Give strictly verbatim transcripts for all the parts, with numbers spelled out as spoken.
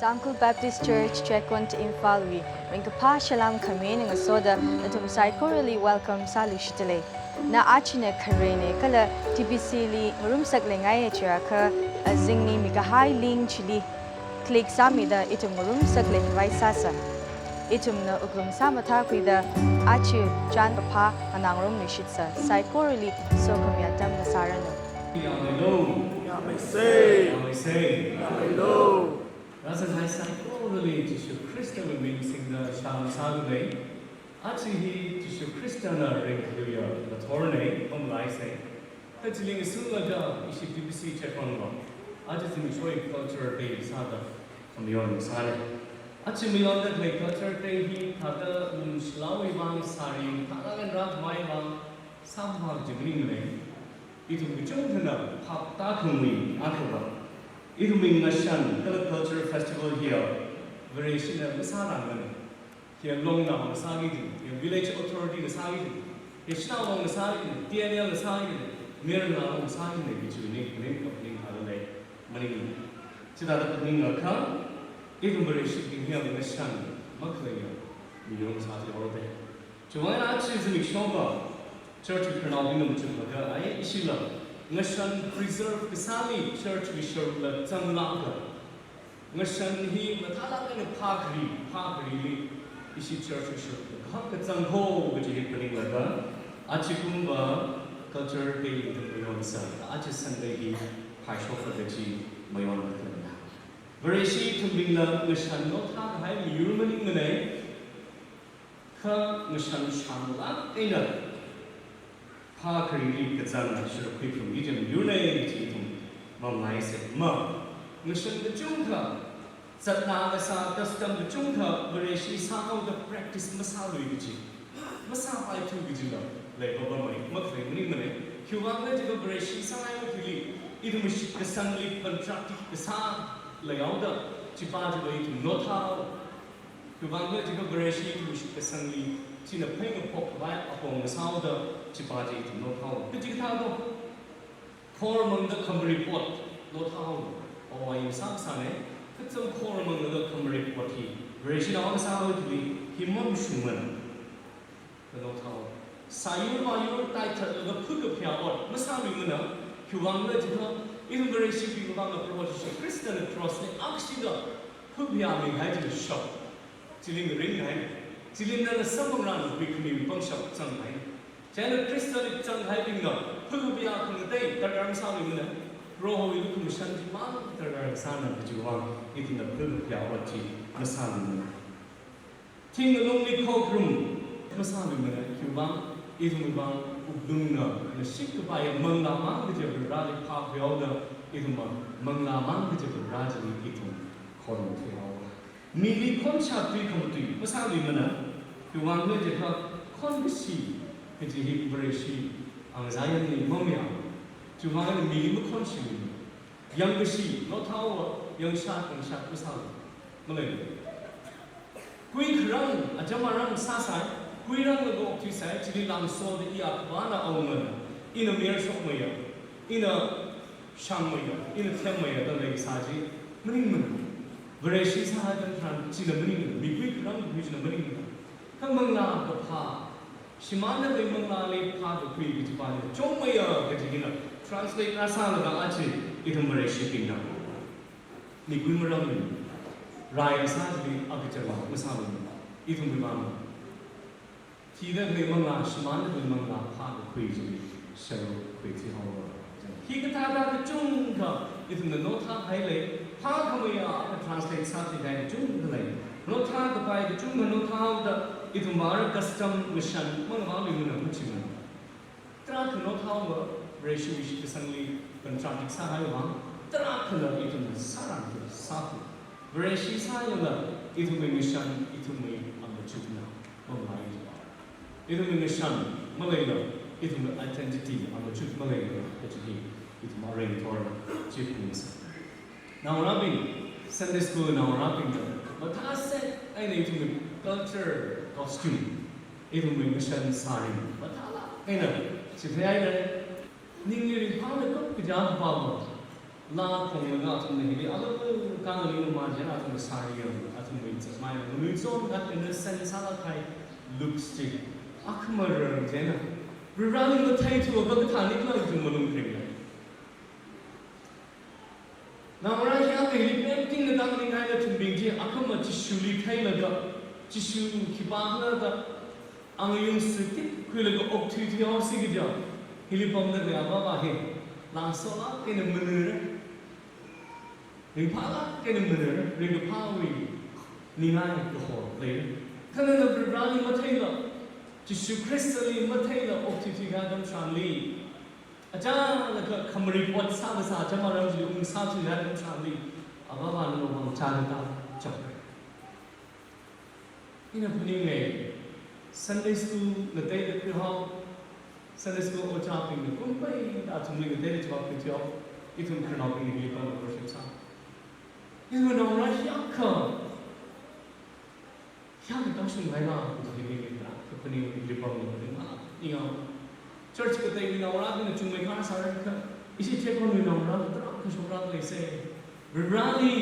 Tangkhul Baptist Church, Checkon, Imphal wui ringkaphā salām khami eina ngasoda nathum saikorali welcome sāluishitdalei. Na ajana kharena kala T B C li ngarumsak leingaiya chiakha, azingli mikahai link chili click sāmida ithum ngarumsak leikhavai sāsa. Ithumna wuklung sāmathākhuida aja chān kaphā nganāngarumluishitsa. Saikorali sokhami atam ngasāranu. Yāmeilou. Yāmeisei. Yāmeisei. Yāmeilou. Rāzanghai saikorali Jishu Khristawui ming singda salām sādalei. Aja hi Jishu Khristana ringkhaluiya ngathorna, pamlaisei. Kha chili ngasunglaga ishi T B C Checkon va aja zimiksho hi Culture Day sāda khamayon sāna. Aja mayonda khalei Culture Day hi thāda lumshilāwui vang, sari thāda ngarākhavai vang sāmphang kaji maningmana. Ithum kachungkhana phap tākhangai akhava, ithumwui ngashan kala cultural festival hiya Vareshina masārangmana. Hiya Longnao ngasāki jina, hiya village authority ngasāki jina, hiya Shanao Long ngasāki jina, T N L ngasāki jina, Meira Long ngasāki jina kaji hi kaphaning, kaphaning thāda lei, maningmana. Chithāda phaningakha, ithum Vareshibing hiya ngashan makhaleiya miyur ngasā jihaora da. Chiwuivang aja zimiksho va church wui khararnaobingna machukakha, ai, ishila ngashan preserve kasāli church wui sharukla zanglāka. Ngashan hi mathālāk eina phākhari, phākharili ishi church wui sharukla kahak kazang kho kaji hi phaninglaga, ajakumva Culture Day ithum mayonsa, aja Sunday hi phaishokra kaji mayon khaleina. Vareshi ithumbingla ngashan naothākahai miyur maningmana. Kha ngashan shānglāk eina phākharili kazang sharuk khuiphungki kaji miyurna kaji ithum mamalaisei. Ma, ngashan kachungkha, zatna kasā custom kachungkha Vareshi sāhaoda practice masālui kaji, masāpaithu kajila leipapamei, makhalei maningmana. Khiwuivang khala jiakha Vareshi sāhaiwui thili ithum shitkasangli contradict kasā leihaoda, chipa chiva ithum naothāhao. Khiwuivang khala jiakha Vareshi ithum shitkasangli china phei ngaphok khavai apong ngasāhaoda, chipa chi ithum naothāhao. Kachikathā do, khormangda khamarip ot naothāhao. Awai sāsāna, kachang khormangda khamarip ot hi Vareshinao ngasāhaowui thili hi mamashungmana. Kanaothao. Sāyur vāyur taithatlaga phakaphayā ot masāluimana, khiwuivang khala jiakha, ithum Vareshibingwui vang Proho Jishu Khristana cross li akshida phakaphayāmihai chili shok. Chili ringhai. Chili nana samphangran wui khami pangshap zanghai. Chieina Khristali zanghaibingna phakaphayā khangatei darkar masāluimana, Prohowui lukhamashan chimang darkar sāna kajiwui vang ithumna phakaphayā ot chi masāluimana. Thing alungli khokharum masāluimana, khiwuivang, ithumwui vang wuklungna ngashit kapai manglā mang kajiakha Vareli phākhuihaoda, ithumva manglā mang kajiakha Vare chili ithum khorumthuihaowa. Mili khonshat tui khamatui masāluimana, khiwuivang khala jiakha khonkashi kaji hi Vareshi angazayangli mamayā. Chiwuivang mili makhonshiluimana. Yangkashi, naothaowa, yangshat, yangshat masālu. Malei. Kuikharang, acham arang sāsai, kuiranglaga okthuisai, chili langsoda iya khavāna awungana, ina mayarshokmeiya, ina shāngmeiya, ina themmeiya da leisā chi maningmana. Vareshi sāhai tharan china maningmana, mikuikharang kakhui china maningmana. Kha manglā kaphā, shimānda lei manglāli phākakhui kajipa chungmeiya kaji hina translate rāsālaga aja ithum Vareshibingna mikui maramli, rai sāchili akachang masāmana, ithumwui vang thida khalei manglā, shimānda khalei manglā phākakhui chili sharuk khuithuihaowa. Hikathāda kachungkha ithumna naothāhai lei, phākhameiya akha translate sāthuihai kachungkha lei. Naothā kapai kachungkha naothāhaoda ithumva ara custom ngashan mangavāluimana, machimana. Tarākha naothāhaowa, Vareshiwui shitkasangli contradict sāhaiwui vang, tarākhala ithumna sāran kha sākhu. Vareshi sāyangla ithumwui ngashan, ithumwui amachukna mamalaiji. Ithumwui ngashan maleila, ithumwui identity amachuk maleila kaji hi ithum arui ngathor chi phaningsa. Naongarābing, Sunday school naongarābingna mathāsek eina ithumwui culture costume, ithumwui ngashan sari mathālāk eina chipheihaira. Ningli ringphāda kap kaja pāva, Laa khonglaga athumna hili, alung kang alung ma jena athumna sari yang, athumwui chakmai, nganuichon khat eina sāni sālāk kahai looks chi, akhama rarang jena. Varivarali matheithuakha kathānlikhala ithum malung kharinga. Naongarā hiyākha hili painting na dang ning haida thumbing chi, akhama Jishuli theilaga, Jishu khipākhala da, angayung sitip khuilaga okthuithui haosi kaja, hili pamda khalei Avāva hi, langsolāk eina manara, ringphālāk eina manara, ringkaphāwui ningai kahor leira. Kha nana Varivarali matheila, Jishu Khristali matheila okthuithui kahai atam tharanli, achālakha khamari pot sākasā chama ram chili ungsāthui kahai atam tharanli, Avāvana nawui vang chāda tācham. Ina phaninga, Sunday school ngateida khuihao, Sunday school ojābingna kum peida athumli ngateida chiwui khuithuihao, ithum khararnaobingna hili pamda worship sā. Ithum naongarā hiyākha, hiyākha tamshung haila, ithum hili pamda worship sā. Ninga, church kateiwui naongarābingna chungmei kha sāra kha, ishi chekonwui naongarā tarākha shokra leisa. Varivarali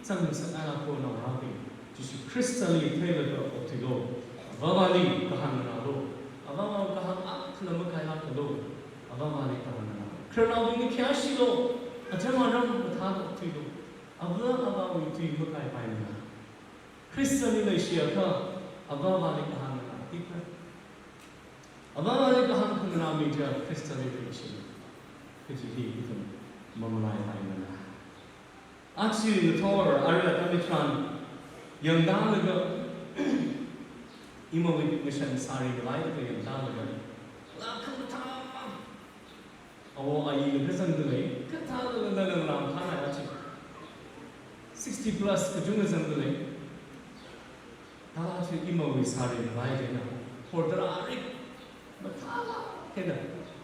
zangsak haila ko naongarābing, Jishu Khristali theilaga okthuilu. Avāvali kahāng nganālu. Avāva kahāng akhala makailākalu. Avāvali kahāng nganālu. Khararnaobingli khayāshilu. Achama ram mathāda okthuilu. Avā avāwui tui makaipaimana. Khristali leishiakha, Avāvali kahāng nganā tikna. Avāvali kahāng khanganā mi chiya Khristali leishi kaji hi ithum mamalaipaimana. Aja ngathor arui atam hitharan yangda laga, imawui ngashan sari ngalailaga yangda laga, laa khamathā, awo ayina kazangda lei, kathāda lala lam khanai aja. Sixty plus kachungkha zangda lei. Thāda chi imawui sari ngalai jina. Hor tararik mathālāk eina,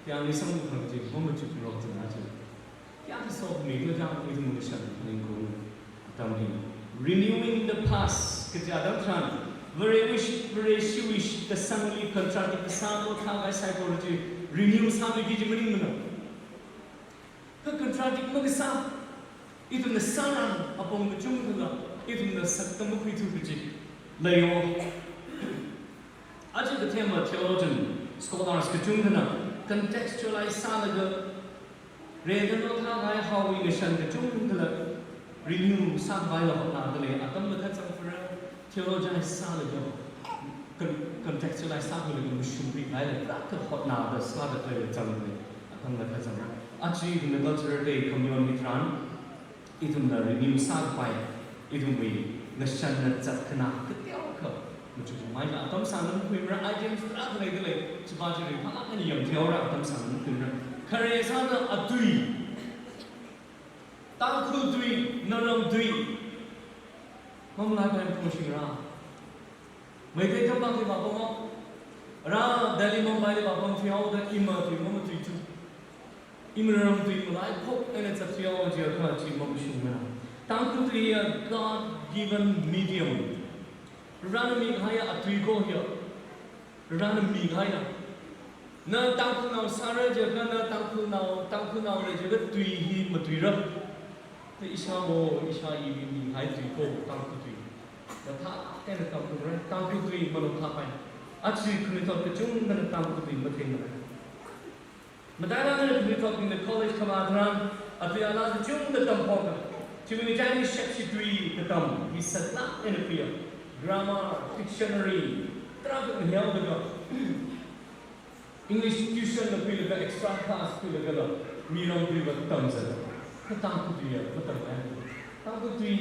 yangli samkaphang chi mamachukngarok jina chi. Kayākha sokmi khala jang ithum ngashan phaningkhui atam hi. Renewing the past kaji atam tharan, Varewui shi-, Vareshiwui shitkasangli contradict kasā lo thākahai saikora chi renew sāmi kaji maningmana. Kha contradict makasā, ithumna sāran apong kachungkhala, ithumna sakta makhuithu kaji leiyo. Aja kathema theologian scholars kachungkhana contextualize sālaga, redan lo thākahai haowui ngashan kachungkhala renew sākhavai la hotnada lei, atam la kazang fara, theologize sālaga, con-, contextualize sākhuilaga mashungri khavai la tarākha hotnada sāda khalei zangda lei, atam la kazang. Aja ithumna Cultural Day khamayon hitharan, ithumna renew sākhavai, ithumwui ngashanna zatkhanā kateokha machukmei la atam sāngarumkhuimara, items tarākha leida lei, chiva chi ringphālāk eina yangtheora, atam sāngarumkhuimara. Khare sāda atui, Tangkhul tui, naram tui, mamalaipai phongshing ra. Meitei tampak li vāpam haoda, Delhi Mumbai li vāpamthui haoda ima tui mamatui tu. Ima ram tui malaiphok eina zatthui haoda jiakha chi mamashungmana. Tangkhul tui hiya God given medium. Varena mikahaiya atui ko hiya. Varena mikahaina. Na Tangkhulnao sāra jiakha, na Tangkhulnao, Tangkhulnaona jiakha tui hi matuira. Na ishāwo, ishāyiwui mikahai tui ko, Tangkhul tui. Mathālāk eina tamkhuimara, Tangkhul tui malung kapai. Aja khanuithot kachungkhana Tangkhul tui matheimara. Matailāk eina khanuithotbingna college kavā tharan, atui alaa kachungkha tamphoka. Chiwui ngachaili shepshi tui katam hi saklāk eina khuiya. Grammar, dictionary, tarākha ngahiaolaga, English tuition la khuilaga, extra class khuilaga la, miram tui va tamzat. Kha Tangkhul tui ya, matailāk eina. Tangkhul tui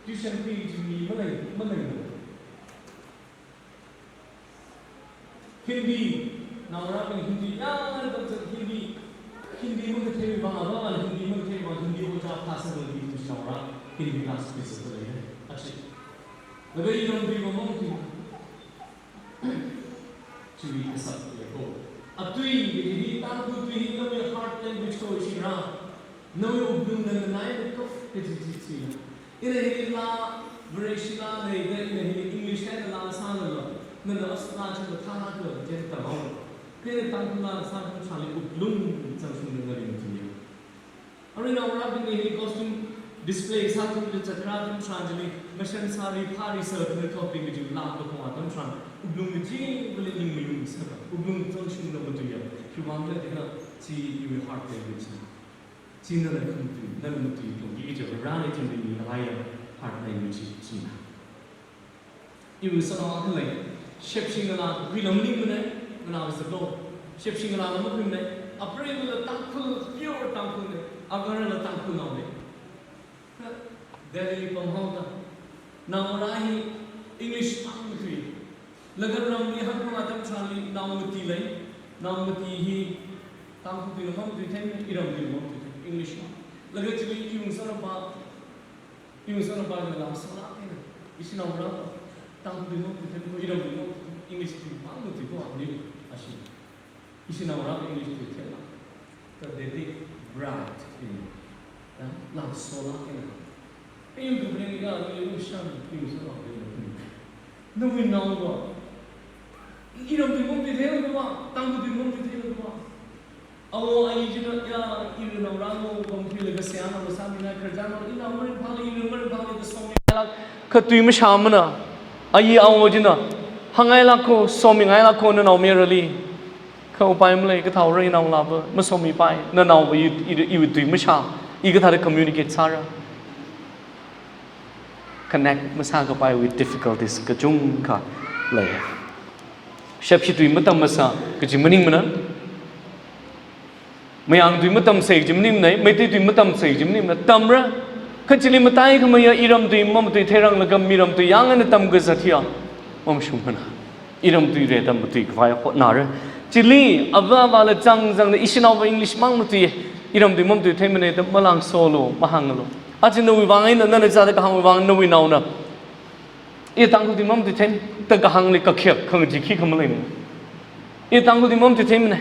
tuition khui chi mi malei, malei. Hindi, naongarābing Hindi, ya, tamzat Hindi, Hindi makathei vang, avāvana Hindi makathei vang, Hindi ojā phāsāda lei, naongarā Hindi class khuisāda lei, achi. Laga iram tui va mamatui. Chiwui kasā lei ko. Atui, hi Tangkhul tui hi nawui heart language ko shira. Nawui wuklungna nganai ko, kaji chi chi. Ina hili laa, Vareshi laa leida, ina hili English eina laa sālala, nana as laa chi mathālāka jida tamhaowa. Kha ina Tangkhul laa sāda chali wuklung zangshungda ngaringthuiya. Arui naongarābingli costume display sāthuda zatrā atam tharan chili, mashan sāri phāri sāthuda thotbing kaji lākda khong atam tharan, wuklung kachivali ning mayungsāra, wuklung kachon shungda matuiya, khiwuivang khala jiakha chi iwui heart language na. Chi nala khamatui, nala matui thong ki kaja Varena ithumli mihaowa heart language china. Iwui sānao akha lei, shepshi ngalā khuila maningmana, ngalā sālo, shepshi ngalāla makhuimana, apreivala Tangkhul, pure Tangkhulna, agaharala Tangkhulnaona. Delhili pamhaoda, naongarā hi English mang matui. Laga ramli hāngkahai atam tharanli nao mati lei, nao mati hi Tangkhul tuila mamatui theimana, iram tuila mamatui thei, English mang. Laga chili iwui ngasotnao pa, iwui ngasotnao pa ngalā sālāk eina, ishi naongarā pa Tangkhul tuila mamatui theimana, iram tuila mamatui, English tui mang matui ko ani, ashi. Ishi naongarā English tui theila, ka they take pride in, ya, lāngsolāk eina. Iwui kaphaning ka, iwui shan, iwui sālāk eina. Nawui nao va, iram tui mamatui theila kava, Tangkhul tui mamatui theila kava. Awo ayi china, ya, iwui naongarā lo, pamkhuilaga seihā lo, sāmingai khararchan lo, inao maringphāli, iram maringphāli da somingailāk, kha tui mashāmana. Ayi awo china, hāngngailāk ko, somingailāk ko, nanaomayarali. Kha upai malei, kathāora inao lāva, masomipai, nanaova i, i, iwui tui mashā, i kathāda communicate sāra. Connect masākapaiwui difficulties kachungkha lei. Shepshi tui matammasā kaji maningmana. Mayang tui matamsei kaji maningmana, Meitei tui matamsei kaji maningmana, tamra. Kha chili mataikhameiya iram tui mamatui theiranglaga miram tui yāng eina tamkazat hiya mamashungmana. Iram tui rida matuikhavai hotnara. Chili ava avāla zangzangda ishi naova English mang matui, iram tui mamatui theimana da malāngsolu, mahānglu. Aja nawui vang eina, nana zāda kahāngwui vang nawui naona, i Tangkhul tui mamatui theimana da kahāngli kakhayak khangachee khikha maleimana. I Tangkhul tui mamatui theimana,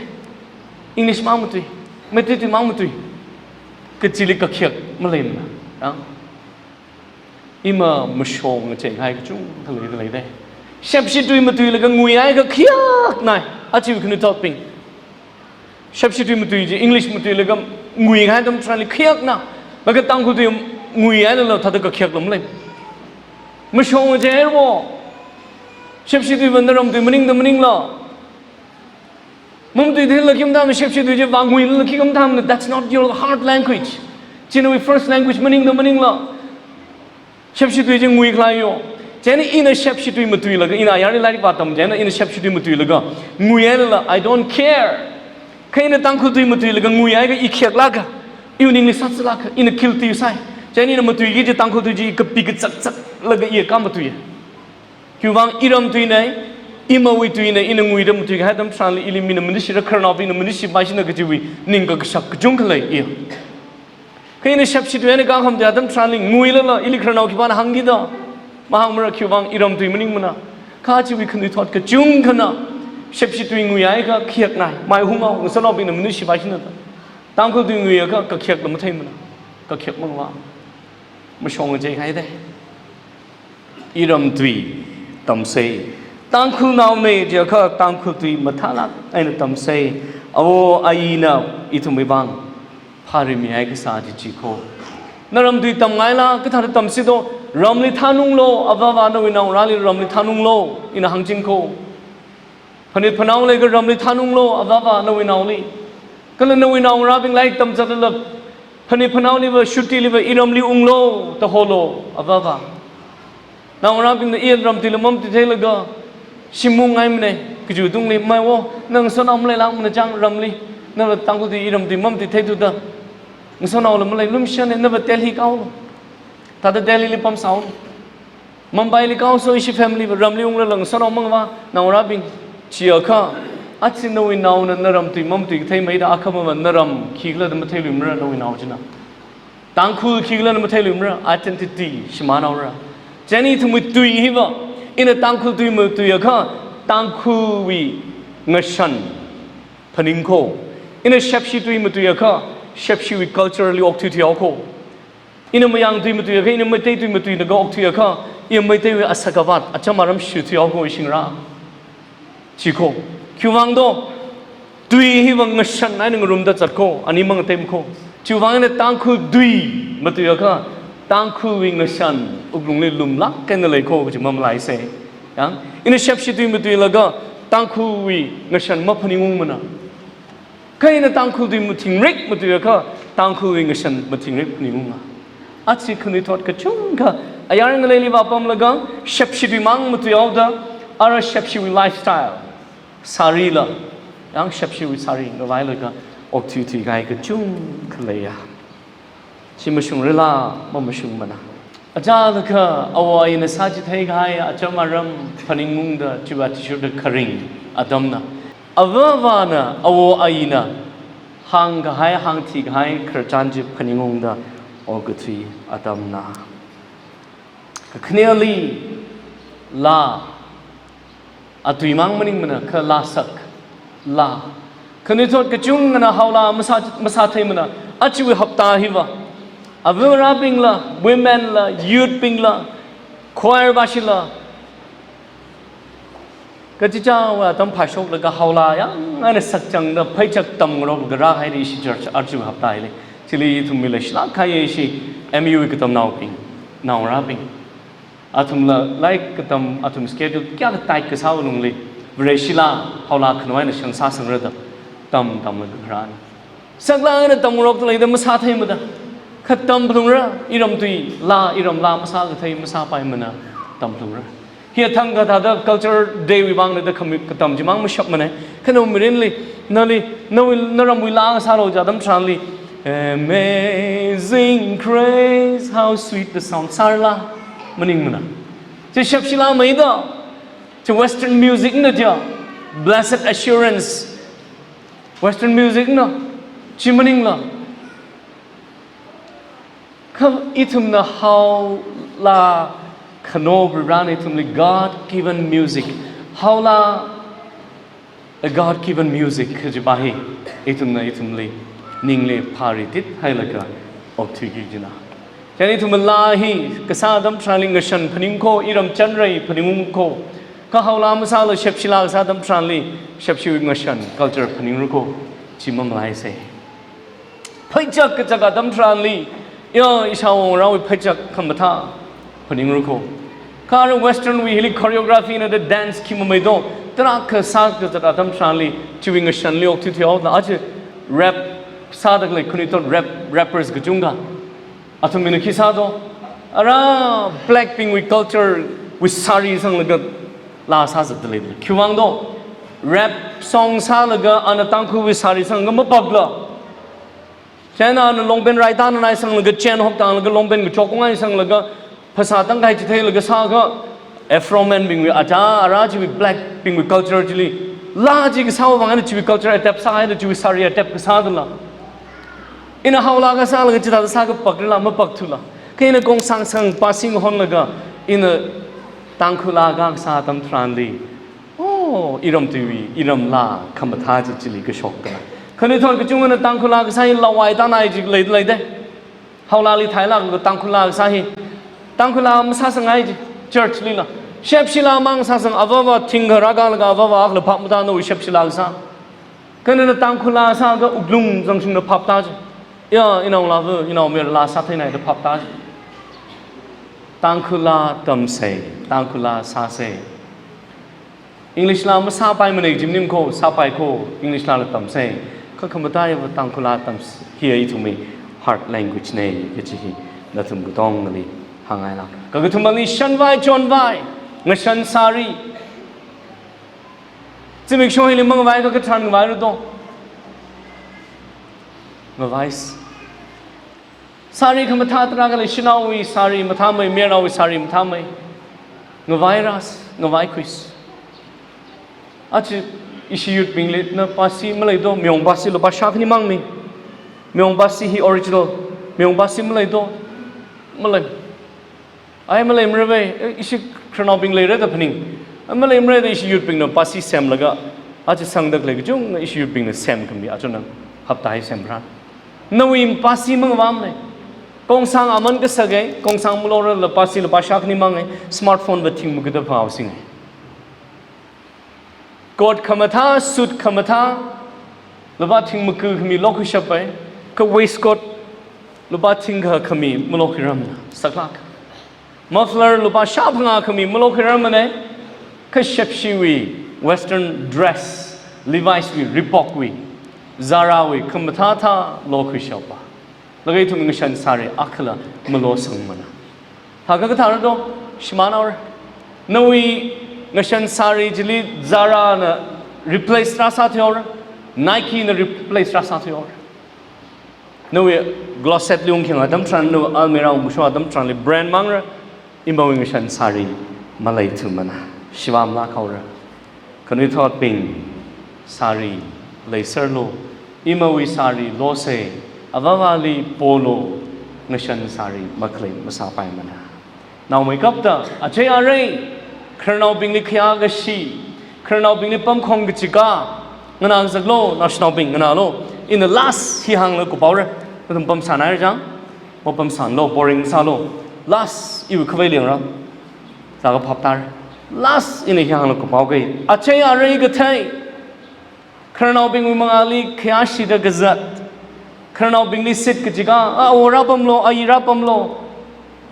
English mang matui, Meitei tui mang matui, kachili kakhayak maleimana. Yang? Ima mashong ngacheihai kachungkha leida leida. Shepshi tui matuilaga nguihai kakhayakna. Aja khanuithotbing, shepshi tui matui chi, English matuilaga nguihai atam tharanli khayakna. Laga Tangkhul tui nguihailala thāda kakhayakla malei. Mashong ngacheihai vo. Shepshi tui va naram tui maningda maningla, mamatui theila khi mathāmana, shepshi tui chi vānguilala khi mathāmana, that's not your heart language. Chi nawui first language maningda maningla, shepshi tui chi nguikhala yo. Chieina ina shepshi tui matuilaga, ina ayarli lairik vātam chieina ina shepshi tui matuilaga nguihailala, I don't care. Kha ina Tangkhul tui matuilaga nguihaiakha i khayaklāka, iwui ningli sāzālāka, ina guilty sai. Chieina ina matuiki kaji Tangkhul tui chi kapi kazakzaklaga i ka matui. Khiwuivang iram tuina, imawui tuina, ina nguida matuikahai atam tharanli ili mina manishira, khararnaobingna manishipaishina kajiwui ningkakashak kachungkha lei iya. Kha ina shepshi tui eina kakhamtui atam tharanli nguilala, ili khararnao khipāna hāngkida, mahāngmara, khiwuivang iram tui maningmana. Kha chiwui khanuithot kachungkhana shepshi tui nguihaiakha khayakna, mai hungao, ngasotnaobingna manishipaishina da. Tangkhul tui nguiakha kakhayakla matheimana, kakhayak mangva. Mashong ngacheihai da. Iram tui tamsei. Tangkhulnaona jiakha Tangkhul tui mathālāk eina tamsei. Awo ayina ithumwui vang phārimihai kasā chi chi ko. Naram tui tamngaila, kathāda tamsi do, ramli thanunglo, ava avā nawui naongarāli ramli thanunglo, ina hāngching ko. Phanit phanao leiakha ramli thanunglo, ava avā nawui naoli. Kala nawui naongarābing lairik tamzatlala, phanit phanaoliva, shutiliva, iramli unglo, da holo, ava avā. Naongarābingna i ram tuila mamatui theilaga shim ungngaimana, kajiwui tungli, maiwo, na ngasotnao maleilākmana chang ramli, nava Tangkhul tui iram tui mamatui theithuda ngasotnaola malei, lumashanna, nava Delhi kaolo. Thāda Delhili pamsāolo. Mumbaili kaoso ishi family va, ramli unglala ngasotnao mangva, naongarābing. Chiakha, aja nawui naona naram tui mamatui katheimeida akhama va naram khikhala da matheiluimara nawui nao china. Tangkhul khikhala da matheiluimara, identity shimānhaora. Chieina ithumwui tui hiva, ina Tangkhul tui matuiakha, Tangkhulwui ngashan phaning ko. Ina shepshi tui matuiakha, shepshiwui culture li okthuithuihao ko. Ina mayang tui matuiakha, ina Meitei tui matuilaga okthuiakha, i Meiteiwui asak avat, acham aram shithuihao ko ishingra. Chi ko. Khiwuivang do, tui hiva ngashan eina ngarumda zat ko, ani mangateim ko. Chiwuivang eina Tangkhul tui matuiakha, Tangkhulwui ngashan wuklungli lumlāk eina leiko kaji mamalaisa. Yang, ina Shepshi tui matuilaga Tangkhulwui ngashan maphaningungmana. Kha ina Tangkhul tui mathingrik matuiakha, Tangkhulwui ngashan mathingrik phaningunga. Aja khanuithot kachungkha ayar ngaleili vāpamlaga, Shepshi tui mang matuihaoda, ara Shepshiwui lifestyle, sarila, yang Shepshiwui sari ngavailaga okthuithui kahai kachungkha leiya. Chi mashungrala, mamashungmana. Achālakha awo ayina sāchithei kahai acham aram phaningungda chiwui athishurda kharing atamna. Avāvana, awo ayina hāngkahai, hāngthi kahai khararchan chi phaningungda okathui atamna. Kakhaneli laa, atui mang maningmana, kha laa sak, laa. Khanuithot kachungana haolaa masā, masātheimana, ajawui hapta hiva. Avāvarābingla, women la, youth bingla, choir bashila, kachichāwui atam phāshoklaga haolaa yang eina sakchangda pheichak tamngarok rāhaira ishi church ajawui hapta hili. Chili ithum mi leishilāk kahai ishi M U wui katamnaobing, naongarābing. Athumla lairik katam athum schedule kayākha tight kasā lungli, Vareshi laa, haolaa khanoi eina shang sāsangra da, tam, tamlaga rāna. Saklāk eina tamngarokta leida masātheimada. Kha tamphalungra, iram tui laa, iram laa masākathei masāpaimana, tamphalungra. Hi athang kathāda Culture Day wui vangna da khami katam chimang mashapmana. Kha nawui mirinli, nali, nawui, naramwui laa sālu kaja atam tharanli, Amazing Grace, how sweet the sound, sārala, maningmana. Chi Shepshi laa maida, chi Western music na ja, Blessed Assurance, Western music na, chi maningla. Kha ithumna haolaa khano Varivarana ithumli God given music. Haolaa, a God given music kajipa hi ithumna ithumli ningli phāritit hailaga okthuiki kajina. Chieina ithumla laa hi kasā atam tharanli ngashan phaningko, iram chanrei phaningko. Kha haolaa masāla Shepshi laa kasā atam tharanli Shepshiwui ngashan culture phaningrako. Chi mamalaisa. Pheichak kachak atam tharanli, ya, ishāwo ngarāwui pheichak khamathā phaningrako. Kha ara Western wui hili choreography na da dance khi mameido, tarākha sākazat atam tharanli, chiwui ngashanli okthuithuihaoda, aja rap sāda khalei khanuithot rap, rappers kachungkha. Athum mina khi sādo, ara black bingwui culture wui sari sanglaga laa sāzatda leida. Khiwuivang do, rap song sālaga ana Tangkhulwui sari sanglaga mapakla. Chieina ana long pant raitā nanai sanglaga, chain hoktānglaga, long pant kachok ngai sanglaga, phasā tangkhai chitheilaga sākha, Afro man bingwui aja, ara chiwui black bingwui culture chili, laa chi kasāwui vang eina chiwui culture adapt sāhaida chiwui sari adapt kasādala. Ina haolaa kasālaga chithāda sākapakrala, mapakthuila. Kha ina Kongsang sang Pasi ngahonlaga, ina Tangkhul laa kasā atam tharanli, oh, iram tuiwui, iram laa khamathā chi chili kashokta. Khanuithot kachungana Tangkhul laa kasā hi lawai tānai chi lei, leida. Haolali thailākla Tangkhul laa kasā hi. Tangkhul laa masāsangngai chi, church lila. Shepshi laa mang sāsang, avāva thingkha rākalaga avāva akhala phap matāna Shepshi laa kasā. Kha nana Tangkhul laa sākha wuklung zangshungna phaptā chi. Ya, inao laa va, inao mira laa sātheinai da phaptā chi. Tangkhul laa tamsa, Tangkhul laa sāsa. English laa masāpaimana kaji maningko, sāpaiko, English laala tamsa. Kha khamataiya va Tangkhul laa tamsa, hi ithumwui heart language na kaji hi nathum katongali hāngngaila. Kakathumali shanvai chonvai, ngashan sari. Zimiksho hili mangavai kha katharan ngavaira do. Ngavai s-, sari khamathā tarākha lei, shanaowui sari mathāmei, mayarnaowui sari mathāmei. Ngavaira s-, ngavaikhui s-. Aja ishi youth bingli na Pasi maleido, Mayong Pasi lupā shākhani mangmei. Mayong Pasi hi original, Mayong Pasi maleido, malei. Ai maleimara vei, eh, ishi khararnaobing leira da phaning. Ai maleimara da ishi youth bingna Pasi semlaga, aja sangda khalei kachungkha ishi youth bingna semkhami, achona hapta hi sempra. Nawui Pasi mangavāmana. Kongsang aman kasaka, Kongsang malorala Pasi lupā shākhani manga, smartphone va thingmakada phāhaosinga. Coat khamathā, suit khamathā, lupā thingmaka khami lokhuishapa, kha waistcoat Lupā thingkha khami malokhuiramna, saklāk. Muffler lupā shāphangā khami malokhuiramana, kashepshiwui Western dress, Levi's wui, Reebok wui, Zara wui, khamathāthā lokhuishapa. Laga ithum ngashan sari akhala malosangmana. Thākha kathāra do, shimānhaora. Nawui ngashan sari chili Zara na replace rāsāthuihaora, Nike na replace rāsāthuihaora. Nawui closet li ungkhayang atam tharan, nawui almirah ungkashok atam tharanli brand mangra, imawui ngashan sari maleithumana. Shivā malākhaora. Khanuithotbing, sari leiserlu, imawui sari lose, avāvali polu, ngashan sari makhalei masāpaimana. Naomeikapta, achei arei, khararnaobingli khayākashi, khararnaobingli pamkhong kachikā, nganāngasaklu, naoshinaobing nganālu, ina last hi hānglaga kuphaora, nathum pamsānhaira chang, mapamsānlu, boring sālu, last iwui khavai liangra, sākaphap tāra, last ina hi hānglaga kuphaoki, achei arei kathei, khararnaobingwui mangāli khayāshida kazat, khararnaobingli seat kachikā, a, awo rāpamlu, ayi rāpamlu,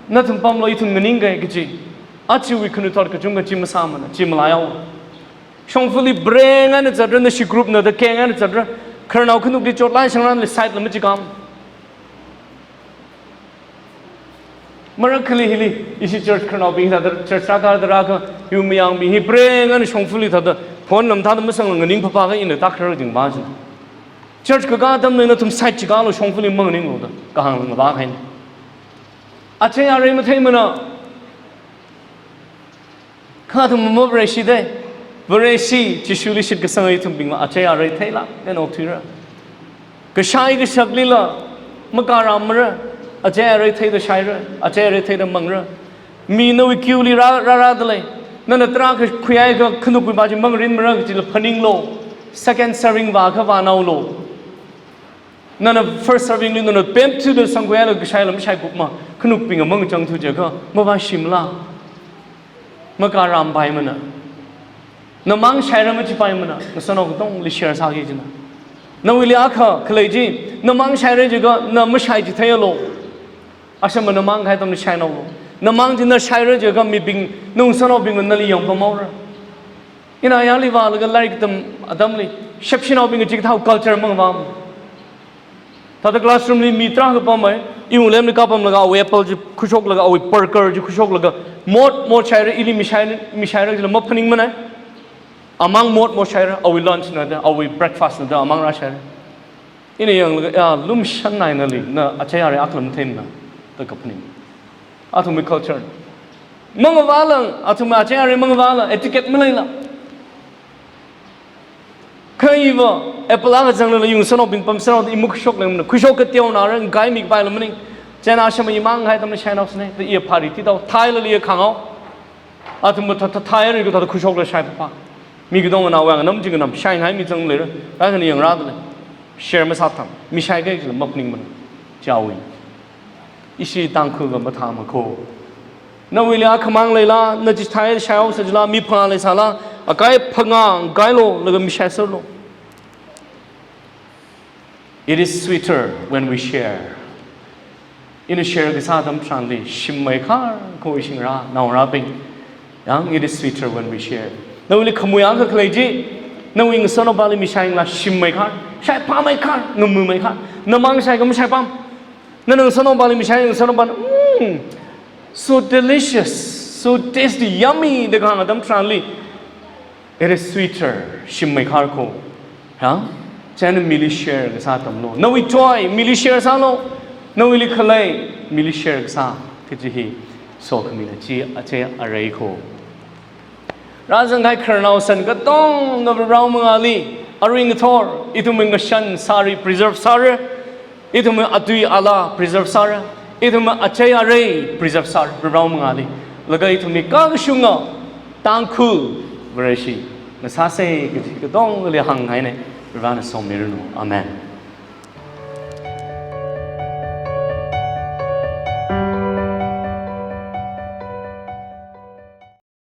nathum pamlu, ithum nganingkai kaji. Achiwui khanuithot kachungkha chi masāmana, chi malaihaowa. Shongfali brand eina zatra, nashi group na da keng eina zatra, khararnao khanukli chotlai sangranli side la machikam. Marakhali hili, ishi church khararnaobing thāda, church rākada rākha, hiwui mayangmi hi brand eina shongfali thāda, phone lam thāda masangla nganing phapākha ina tākharar ding ba jina. Church kakā atamna nathum side chikālu, shongfali manganinglu da, kahāng ngavākahaina. Achei arei matheimana. Kha athum mavareshi dei, vareshi, Jishuli shitkasanga ithumbingla, achei arei theila, then okthuira. Kashai kashaklila, makarammara, achei arei theida shaira, achei arei theida mangra. Mi nawui queue li rā, rā, rāda lei. Nana tarākha khuihaiakha khanukwui pā chi mangarinmara kajila phaninglu. Second serving vākha vānaolu. Nana first serving li nana pemthuda sangkhuihailaga kashaila mashaikupma, khanukbingna mangachangthu jiakha, mavāshimala. Makarampaimana. Namang shaira machipaimana, nasanao katongli share sāki jina. Nawuili akha khalei chi, namang shaira jiakha, na mashai chitheialu. Ashama namang kahai atamli shainaolu. Namang chi na shaira jiakha mibing, nawui sanaobingna nali yangpamhaora. Ina ayarli vālaga lairik tam atamli, shepshinaobing kachikathāwui culture mangavāma. Thāda classroom li mi tarākha pamhai, iwui lemli kapamlaga awui apple chi khuishoklaga, awui burger chi khuishoklaga, mot mot shaira, ili mishai, mishaira jila maphaningmanei. Amang mot mot shaira, awui lunch na da, awui breakfast na da, amang rāshaira. Ina yanglaga, ya, lumshannaina li, na achei arei akha matheimana, da kaphaning. Athumwui culture. Mangavāla, athumwui achei arei mangavāla, etiquette maleila. Kha iva, apple akha zanglala yungsanaobing pamsāhaoda i makhuishok lengmana, khuishok kateonara, ngakai mik paila maning. Chieina ashama imang kahai atamli shainaosei, da i phari tidao, thailala i khānghao. Athumva thā, thā, thāhaira, kha thāda khuishokla shaiphapha. Mi katongana wang nam jing nam, shaingai mi zangleira, kaikhana yangrāda lei. Share masāthang, mishaikai jila maphaningmana. Chiwui. Ishi Tangkhulva mathāmako. Nawuili akhamang leila, na chithāi shaihaosa jila, mi phangā leisāla, akai phangā ngailu, laga mishaiserlu. It is sweeter when we share. Ina share kasā atam tharanli, shim meikhar ko ishingra, naongarābing. Yang, it is sweeter when we share. Nawuili khamui akha khalei chi, nawui ngasānaopali mishai ngalā shim meikhar, shaiphā meikhar, ngamu meikhar. Namang shaikha mashaipam. Nana ngasānaopali mishai, ngasānaopana, mm, so delicious, so tasty, yummy, da kahāng atam tharanli. It is sweeter, shim meikhar ko. Ha? Chieina mili share kasā tamlu. Nawui joy, mili share sālu. Nawuili khalei, mili share kasā. Kaji hi, sokhamina chi, achei arei ko. Rāzang kahai khararnao san katonga Varewui mangāli, arui ngathor, ithumwui ngashan sari preserve sāra, ithumwui atui ala preserve sāra, ithumwui achei arei preserve sāra, Varewui mangāli. Laga ithumwui kakashunga, Tangkhul, Vareshi, ngasāsa kaji katongali hānghaina, Varena somiranu. Amen.